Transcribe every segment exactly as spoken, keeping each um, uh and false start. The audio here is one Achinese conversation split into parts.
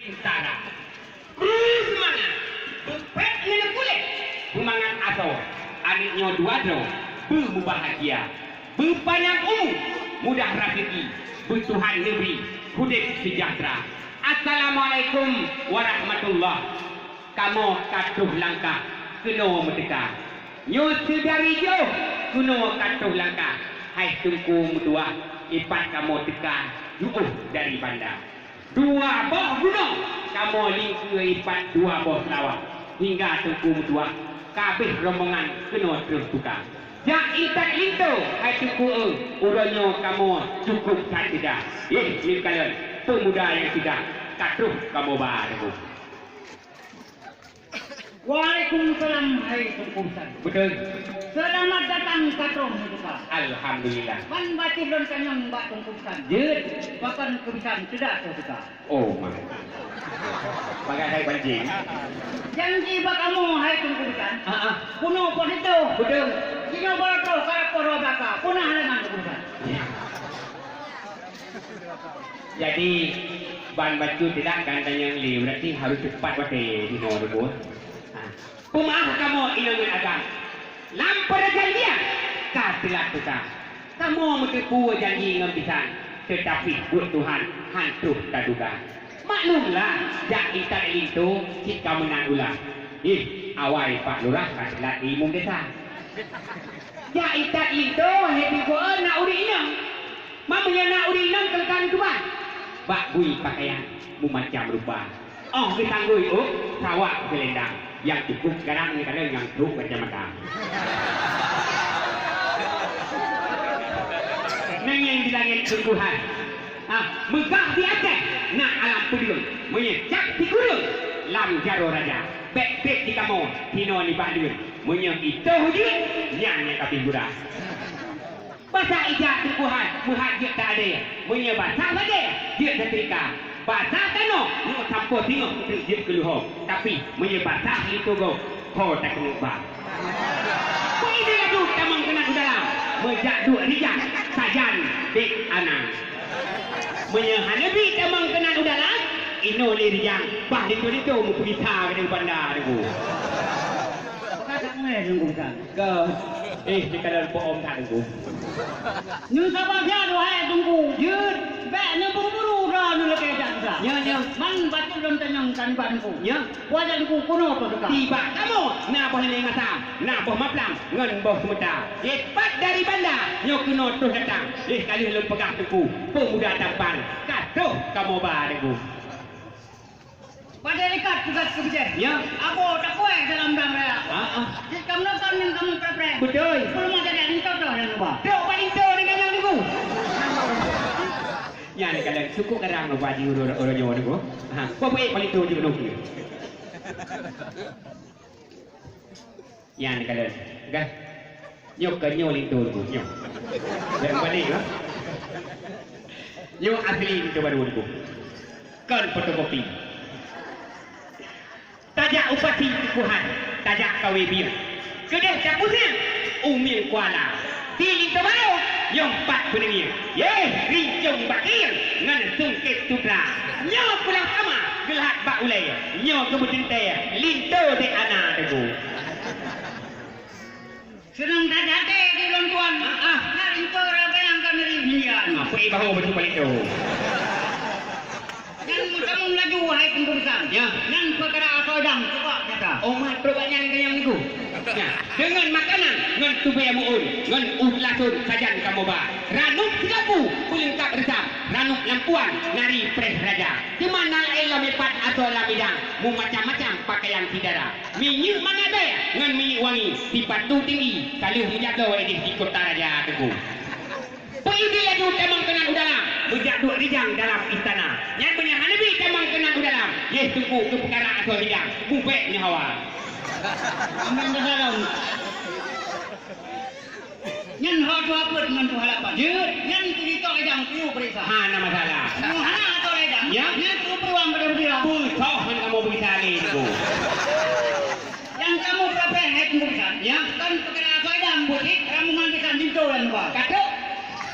Tara. Bri seumangat, beupék ngon kulét, beumangat asoe, aneuk nyoe dua droe, beumubahgia, beupanyang umu, mudah raseuki, beutuhan neubri udép seujahteura. Assalamualaikum warahmatullah. Kamoe ka troh langkah keunoe meuteuka. Nyoe seudari jiôh keunoe ka troh langkah, hai Teungku meutuah, ipat kamoe teuka jiôh dari banda. Dua boh gunong kamoe lingkeue ipat dua boh seulawah, hingga Teungku meutuah ka abéh rombongan keunoe troh teuka. Jak intat linto, hai Teungku eu, uroe nyoe kamoe cukôp that ceudah. Yeh, neukalon peumuda nyang ceudah ka troh kamoe ba Teungku. Waalaikumsalam, hai Teungku Bisan. Beutôi. Seulamat datang ka troh meutuka. Alhamdulillah. Ban bacut lôn tanyong bak Teungku Bisan. Jeuet. Pakon keu Bisan ceudah troh teuka? Oh, ma. Bagai hai pancing. Janji bak kamoe, hai Teungku Bisan. Ah, ah. Keunoe poh siteue. Beutôi. Jinoe baroe troh ka poh dua blah ka. Peue na halangan Teungku Bisan? Ya. Jadi, ban bacut tidak gantanyang lé, berarti harus cepat watée jinoe dulu. Ha. Peumeu'ah kamoe inong ngon agam. Lam peujanjian ka teulat teuka. Kamoe meuteupeue janji ngon bisan, teutapi buet Tuhan han troh taduga. Maklumlah, jak intat linto cit ka meunan ulah. Ih, awai Pak Lurah ka teulat imum desa. Jak intat linto, hé Teungku eu, na ureueng inong. Ma meunyoe na ureueng inong teuka neutuban. Bak bui pakaian meumacam rupa. Óh geutanggôi ôk, sawak geulendang. Nyang cukôp garang nyan kadang nyang trok kacamata. Nangeng di langét sungguhan. Ah, meugah di ateueh na alam peudeueng. Meunyoe cap sikureueng lam jaroe raja. Bèk-bèk di kamoe hinoe nibak deuen. Meunyoe itoh jeuet, nyan nyang ka pih gura. Basa ija Teungku hai, meuhat jeuet ta adé. Meunyoe basa lagèe, jeuet tasetrika. Basa tanoh, nyoe sampoe singoh treuk jeuet keu leuho. Tapi, meunyoe basa linto gob, ho takeuneuk ba. Beuidéh laju tamong keunan u dalam, meujak duek rijang, sajan bék ana. Meunyoe hana bi tamong keunan u dalam, inoe lé rijang, bah linto-linto meupeugisa keuneuk banda Teungku. Ka that meu'èh Teungku Bisan. Ka. Eh, di kanan po om that Teungku. Nyoe saban siat, wahai Teungku. Jeuet. Bèk neuburu-buru droeneuh lakèe jak teuka. Nyo, nyo. Man bacut lôn tanyong keu Teungku. Nyo. Wajah Teungku keunoe troh teuka. Tibak kamoe na boh lé masa, na boh maplang ngon boh seumeuta. Ipat dari banda nyoe keunoe troh datang. Eh, ka lheueh lôn peugah Teungku, peumuda tampan ka troh kamoe ba Teungku. Padahai ikat tugaih keu bijéh. Ya. Abo tapuai dalam dang raya. Ha, ha. Cit kamoe nonton nyang kamoe preh-preh. Beutôi. Peue leumah jadi linto toh nyang luba. Trok bak linto di kanyang Teungku. Nyan kadang sukuk kadang luba jiureueng-ureueng nyoe Teungku. Ha, peue-peue bak linto jih keunoe. Nyan kalon, gah. Nyoe kon nyoe linto Teungku, nyoe. Bèk meupaléng, ha? Nyoe asli linto barô Teungku. Kon fotokopi. Tajak u pasi Teungku hai, tajak kawé bieng. Keudeh tapuséng u mieng kuala. Di linto barô, nyoe pat beuneungieng. Yeh, rincong bakieng ngon sungkét sutra. Nyoe pulang sama geulhat bak ulèe. Nyoe keubeuteuntèe linto dek ana Teungku. Seunang that até di ulôn tuan. Ah, ah. Nyan linto rabayang ka meuri India nyoe. Apa ibaho baju paling tu? Nyan meutamong laju, wahai Teungku Bisan. Ya. Nyan peukara asoe dang, cuba nyata. Oh, mat, trok bak nyan keu nyang niku. Ya. Deungon makanan, ngon tubèe meu'ôn, ngon ueh lasôn sajan kamoe ba. Ranub sigapu, peuleungkap reusam, ranub lampuan, nari preh raja. Teuma na laén lam ipat asoe lam idang, meumacam-macam pakaian syedara. Minyeuk mangat bèe ngon minyeuk wangi, sipatu tinggi, ka lheueh meujak bloe idéh di kota raja Teungku. Peuidéh laju tamong keunan u dalam, meujak duek rijang dalam istana. Nyan meunyoe hana bi tamong keunan u dalam, yeh Teungku keu peukara asoe hidang, bubèk nyoe hawa. Aman dah dalam. Nyan ho tuha peuet ngon tuha lapan. Jeuet. Nyan keu jitok idang, keu peuriksa. Hana masalah. Nyoe hana asoe idang. Ya. Nyan keu peuruang pada beudiram. Beusoh ngon kamoe beugisa lé Teungku. Nyang kamoe peurapéh hai Teungku Bisan. Ya. Kon peukara asoe idang buet cit, ramungan bisan linto lam luwa. Ka trok.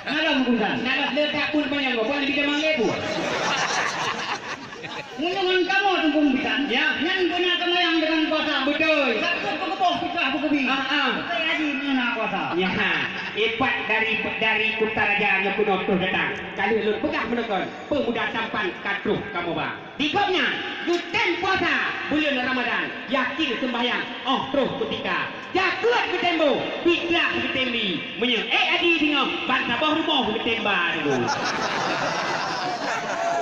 Nalom Teungku Bisan. Nalom le tak pun panyang gob, bukan lebih jamang lé buet. Meunyoe ngon kamoe Teungku Bisan, ya, nyan beuna seumayang deungon puasa. Beutôi. Sakét peukeubôh, fitrah peukeubie. Ah, ah. Beutôi haji meunyoe na kuasa. Ya, ha. Ipat dari, dari Kutaraja nyoe keunoe troh datang. Ka lheueh lôn peugah meunoe kon, peumuda tampan ka troh kamoe ba. Di gobnyan, geutem puasa buleuen Ramadan, yakin seumbahyang, oh troh kutika. Jakeuet geutem boh, fitrah geutem bie. Meunyoe ék haji singoh, ban saboh rumoh geutem ba deungoe.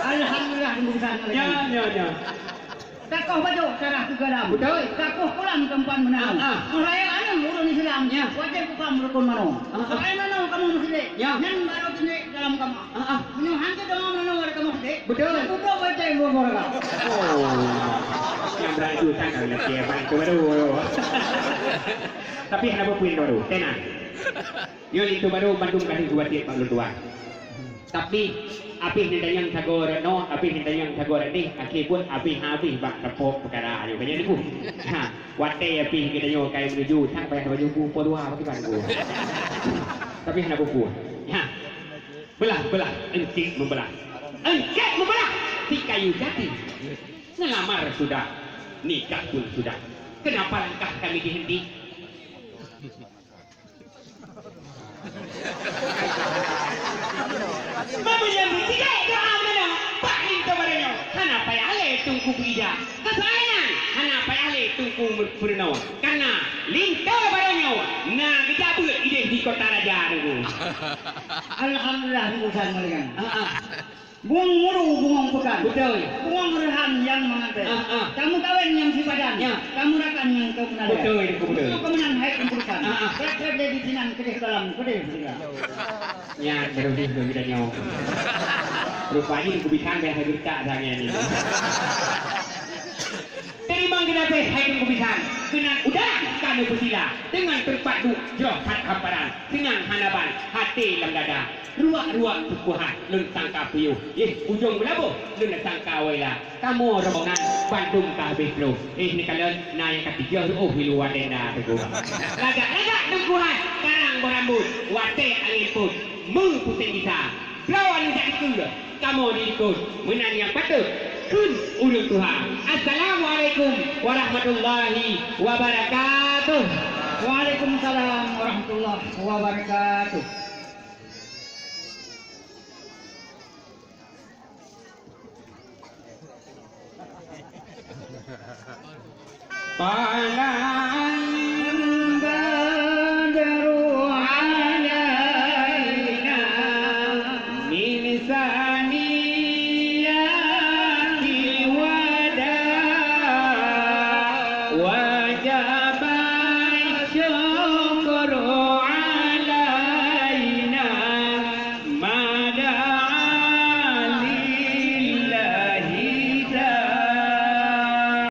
Alhamdulillah, Teungku Bisan. Nyo, nyo, nyo. Takoh bacut, sarah keu galam. Beutôi. Takoh pulang teumpat meunan. Ah, ah. Meuraya aneuëk ureuëng Islam, ya, wajéb kupaham rukon manoe. Ah, ah. Soai manoe kamoe meusidék. Ya. Nyan baru sidék dalam kama. Ah, ah. Meunyoe han cit deungoe meunoe ada kamoe sidék. Beutôi. Tutup watée dua boh raka. Oh. Nyang beurati utang ka leucé ban tu baru. Tapi hana peue-peue baru. Tenang. Nyoe linto baru bandum ka lheueh geuwasiet bak lôn tuan. Tapi abéh neutanyong sagoe rot noe, abéh neutanyong sagoe rot deh, akhé buet abéh-abéh bak teupok peukara nyoe. Ka nyan teungku. Ha, watée abéh geutanyoe ka meuneuju, sang payah baju bu po dua bak iban ku. Tapi hana peue-peue. Ha. Belah-belah, encik membelah. Encik membelah si kayu jati. Ngelamar sudah, nikah pun sudah. Kenapa langkah kami dihenti? Meunyoe meusidék doa meunoe, bak linto baroe nyoe, hana payah lé Teungku beuija. Keusoe nyan, hana payah lé Teungku meurunoe. Kareuna linto baroe nyoe na geujak beuet idéh di Kota Raja Teungku. Alhamdulillah, Teungku San Malikan. Ah, ah. Bungong muru, bungong peukan. Beutôi. Bungong reuhan nyang meuhanté. Ah, ah. Tameukawen nyang sipadan. Ya. Tamurakan nyang keumeunalée. Beutôi, Teungku, beutôi. Beutôi keumeunang hai Teungku Bisan. Ah, ah. Trép-trép lé di sinan keudeh dalam, keudeh syeuruga. Nyan baru deh bagi tanyoe. Rupajih Teungku Bisan biasa geureutak sangai nyoe. Teurimong geunaséh hai Teungku Bisan. Keunan udara ka neupeusila. Deungon teumpat duek jroh that hamparan. Seunang hana ban haté lam dada. Ruak-ruak peukuhat lôn sangka puyôh, éh, ujong beulaboh lôn sangka waila. Kamoe rombongan bandum ka habéh troh, éh, neukalon na nyang ka tijoh reuôh di luwa tenda teungku. Lagak-lagak teungku hai karang beurambot, watée angén pôt meupuséng gisa. Droeneuh jak dikeue, kamoe di likot meunan nyang patôt kheun ureuëng tuha. Assalamualaikum warahmatullahi wabarakatuh. Waalaikumsalam warahmatullahi wabarakatuh. Pala